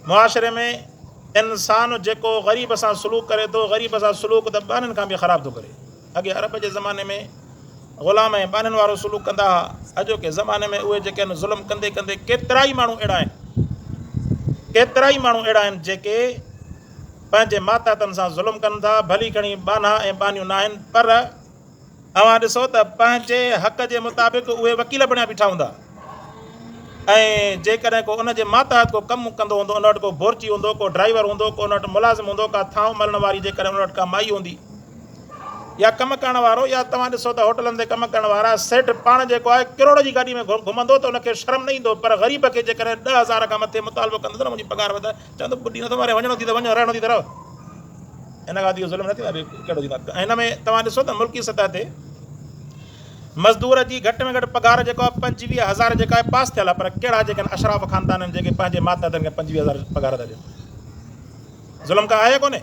معاشري ۾ انسان جيڪو غريب سان سلوڪ ڪري ٿو، غريب سان سلوڪ ته ٻانهن کان به خراب ٿو ڪري. اڳي عرب جي زماني ۾ غلام ۽ ٻانهن وارو سلوڪ ڪندا ها، اڄوڪي زماني ۾ اهي جيڪي آهن ظلم ڪندي ڪندي ڪيترائي ماڻهو اهڙا آهن، ڪيترائي ماڻهو اهڙا آهن جيڪي پنهنجي ماتحتن سان ظلم ڪن ٿا، ڀلي کڻي ٻانها ۽ ٻانهيون ناهن پر اوهان ڏسو ته پنهنجي حق جي مطابق اهي وڪيل بڻيا بيٺا هوندا ۽ جيڪڏهن ڪو ان جي ماتحت ڪو ڪم ڪندو هوندو، ان وٽ ڪو بورچي هوندو، ڪو ڊرائيور هوندو، ڪو ان وٽ ملازم هوندو، ڪا ٿانو ملڻ واري جيڪڏهن ان وٽ ڪا مائي هوندي يا ڪم ڪرڻ وارو يا توهان ڏسو ته هوٽلن تي ڪم ڪرڻ وارا سيٺ پاڻ جيڪو آهي ڪروڙ جي گاڏي ۾ گهمندو ته ان کي شرم نه ايندو پر غريب کي جيڪڏهن 10,000 کان مٿي مطالبو ڪندو ته نه منهنجي پگهار وڌاء چوندو ٻڏي نٿو ماري وڃڻو ٿي ته وڃ رهڻو ٿي ته رهه. ان کان وڌيڪ ظلم نه ٿيندو ٻيو ڪهڙو ٿيندو آهي. هن ۾ توهان ڏسو ته ملڪي سطح تي مزدور جي گهٽ ۾ گهٽ پگهار جيڪو آهي 25,000 جيڪا آهي پاس ٿيل آهي پر ڪهڙا جيڪي آهن اشراف خاندان آهن جيڪي پنهنجي ماتحتن کي 25,000 پگهار ٿا ڏين. ظلم ڪا آهي يا ڪونهي؟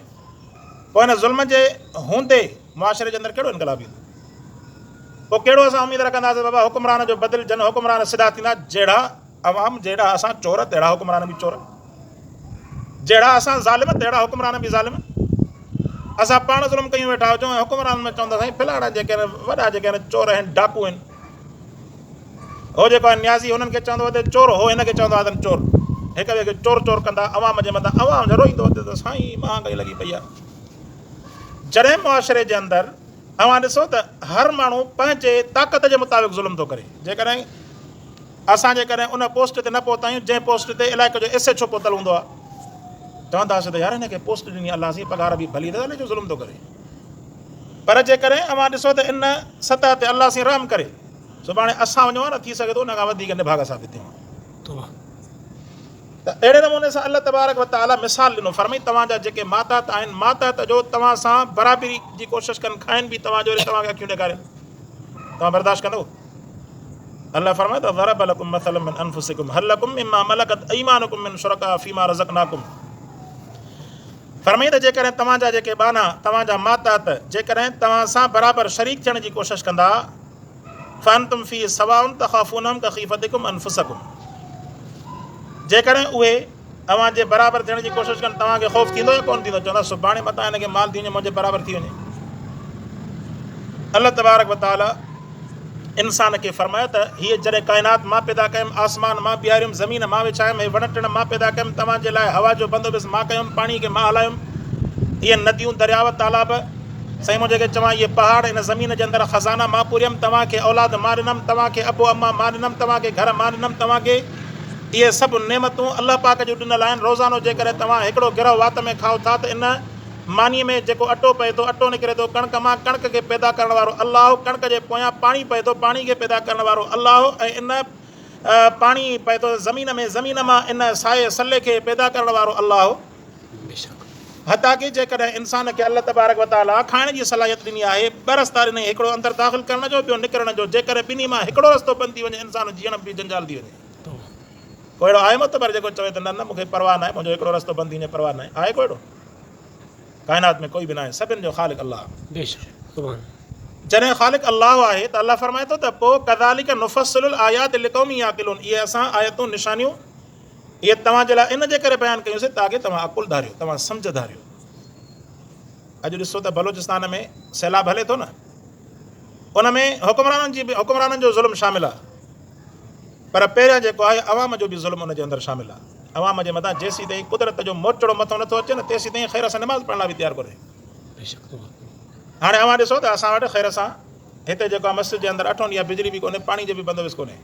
پوء ان ظلم جي هوندي معاشري جي اندر ڪهڙو انقلاب ايندو؟ پوء ڪهڙو اسان اميد رکنداسين بابا حڪمران جو بدلجن حڪمران سڌا ٿيندا جهڙا عوام جهڙا اسان چور تهڙا حڪمران به چور، جهڙا اسان ظالم تهڙا حڪمران به ظالم. اسان پاڻ ظلم ڪيون ويٺا هجون ۽ حڪمرانن ۾ چوندا سائين فلاڻا جيڪي آهن وڏا جيڪي آهن چور آهن ڊاڪو آهن. هو جيڪو آهي نيازي هنن کي چوندو ته چور هو هن کي چوندو آهي ته چور. هڪ ٻئي کي چور چور ڪندا عوام جي مٿان عوام جو روئيندو ته سائين مهانگائي لڳي پئي آهي. جڏهن معاشري جي اندر اوهان ڏسو ته هر ماڻهو پنهنجي طاقت جي مطابق ظلم ٿو ڪري. جيڪڏهن اسان جيڪڏهن ان پوسٽ تي نه پهتا آهيون جنهن پوسٽ تي علائقي جو ايس ايڇ او پهتل هوندو آهي چونداسين ته يار هن کي پوسٽ ڏني الله سائين پگهار به ڀلي اٿس الائي ڇو ظلم ٿو ڪري پر جيڪڏهن اوهان ڏسو ته ان سطح تي الله سائين رحم ڪري سڀاڻي اسان وڃون ها نه ٿي سگهي ٿو ان کان وڌيڪ نڀاڳا ثابت ٿيون ته اهڙي نموني سان الله تبارڪ وتعالي مثال ڏنو فرمائي توهان جا جيڪي ماتحت آهن ماتحت جو توهان سان برابري جي ڪوشش ڪن کائن به توهان جو وري توهان کي اکيون ڏيکارين توهان برداشت ڪندو الله فرمائي ٿو ضرب لڪم مثلا من انفسڪم هل لڪم مما ملڪت ايمانڪم من شرڪاء فيما رزقناڪم فرمائي ته جيڪڏهن توهان جا جيڪي ٻانها توهان جا ماتحت جيڪڏهن توهان سان برابر شريڪ ٿيڻ جي ڪوشش ڪندا فانتم في سواء تخافونهم كخيفتكم انفسكم جيڪڏهن اهي اوهان جي برابر ٿيڻ جي ڪوشش ڪن توهان کي خوف ٿيندو يا ڪونه ٿيندو؟ چوندا سڀاڻي متان هن کي مال ٿي وڃي منهنجي برابر ٿي وڃي. الله تبارڪ وتعالي انسان کي فرمايو ته هيء جڏهن ڪائنات مان پيدا ڪيم، آسمان مان بيهاريم، زمين مان وڇايم، هي وڻ ٽڻ مان پيدا ڪيم، توهان جي لاء هوا جو بندوبست مان ڪيم، پاڻي کي مان هلايم، اهي نديون، درياء، تالاب، سائين مون جيڪي چوان اهي پهاڙ، ان زمين جي اندر خزانا مان پوريم، توهان کي اولاد مان ڏنم، توهان کي ابو اما مان ڏنم، توهان کي گهر مان ڏنم، توهان کي. اهي سڀ نعمتون الله پاڪ جون ڏنل آهن، روزانو جيڪڏهن توهان هڪڙو گرهه وات ۾ کائو ٿا ته ان مانيء ۾ جيڪو اٽو پئي ٿو، اٽو نڪري ٿو ڪڻڪ مان، ڪڻڪ کي پيدا ڪرڻ وارو الله، ڪڻڪ جي پويان پاڻي پئي ٿو، پاڻي کي پيدا ڪرڻ وارو الله ۽ ان پاڻي پئي ٿو زمين ۾، زمين مان ان سائي سلي کي پيدا ڪرڻ وارو الله. حتيٰ ڪه جيڪڏهن انسان کي الله تبارڪ وتعاليٰ کائڻ جي صلاحيت ڏني آهي، ٻه رستا ڏنائين، هڪڙو اندر داخل ڪرڻ جو، ٻيو نڪرڻ جو، جيڪڏهن ٻنهي مان هڪڙو رستو بند ٿي وڃي انسان جيئڻ به جنجال ٿي وڃي. ڪو اهڙو آهي معتبر جيڪو چوي ته نه نه مون کي پرواهه ناهي منهنجو هڪڙو رستو بند ٿي وڃي پرواهه ناهي، آهي ڪو اهڙو؟ ڪائنات ۾ ڪوئي به ناهي، سڀن جو خالق الله آهي. بيشڪ سبحان. جڏهن خالق الله آهي ته الله فرمائي ٿو ته پوء ڪذالڪ نفصل الآيات لقوم يعقلون اهي اسان آيتون، نشانيون، اهي توهان جي لاء ان جي ڪري بيان ڪيون سين تاڪه توهان عقل ڌاريو، توهان سمجهه ڌاريو. اڄ ڏسو ته بلوچستان ۾ سيلاب هلي ٿو نه، ان ۾ حڪمرانن جي به حڪمرانن جو ظلم شامل آهي، پر پهريان جيڪو آهي عوام جو به ظلم ان جي اندر شامل آهي. عوام جي مٿان جيسين تائين قدرت جو موچڙو مٿو نٿو اچي نه تيسين تائين خير سان نماز پڙهڻ لاء به تيار ڪونهي. هاڻي اوهان ڏسو ته اسان وٽ خير سان هتي جيڪو آهي مسجد جي اندر اٺون ڏينهن بجلي به ڪونهي، پاڻي جو به بندوبست ڪونهي.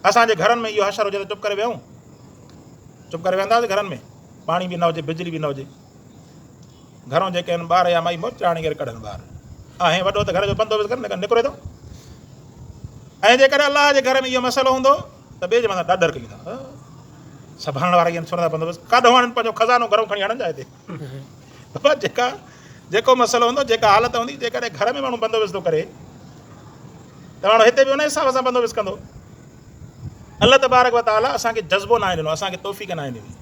اسان جي گهرن ۾ اهو حشر هجي ته چپ ڪري ويهون؟ چپ ڪري ويهنداسين گهرن ۾ پاڻي به نه هجي بجلي به نه هجي گهرون جيڪي آهن ٻار يا مائي موچ هڻي ڪري ڪڍن ٻاهر آهين وڏو ته گهر جو بندوبست ڪر نه نڪري ٿو ۽ جيڪڏهن الله جي گهر ۾ اهو مسئلو هوندو ته ٻئي جي مٿان ڏاڏر ڪيون ٿا سڀاڻ وارا ائين ڇو نٿا بندوبست ڪاڏو هڻن پنهنجو خزانو گهرون کڻي هڻن جا هتي بابا جيڪا جيڪو مسئلو هوندو جيڪا حالت هوندي جيڪڏهن گهر ۾ ماڻهو بندوبست ٿو ڪري ته ماڻهو هتي به ان حساب سان بندوبست ڪندو. الله تبارڪ و تعاليٰ اسان کي جذبو ناهي ڏنو، اسان کي توفيق ناهي ڏني.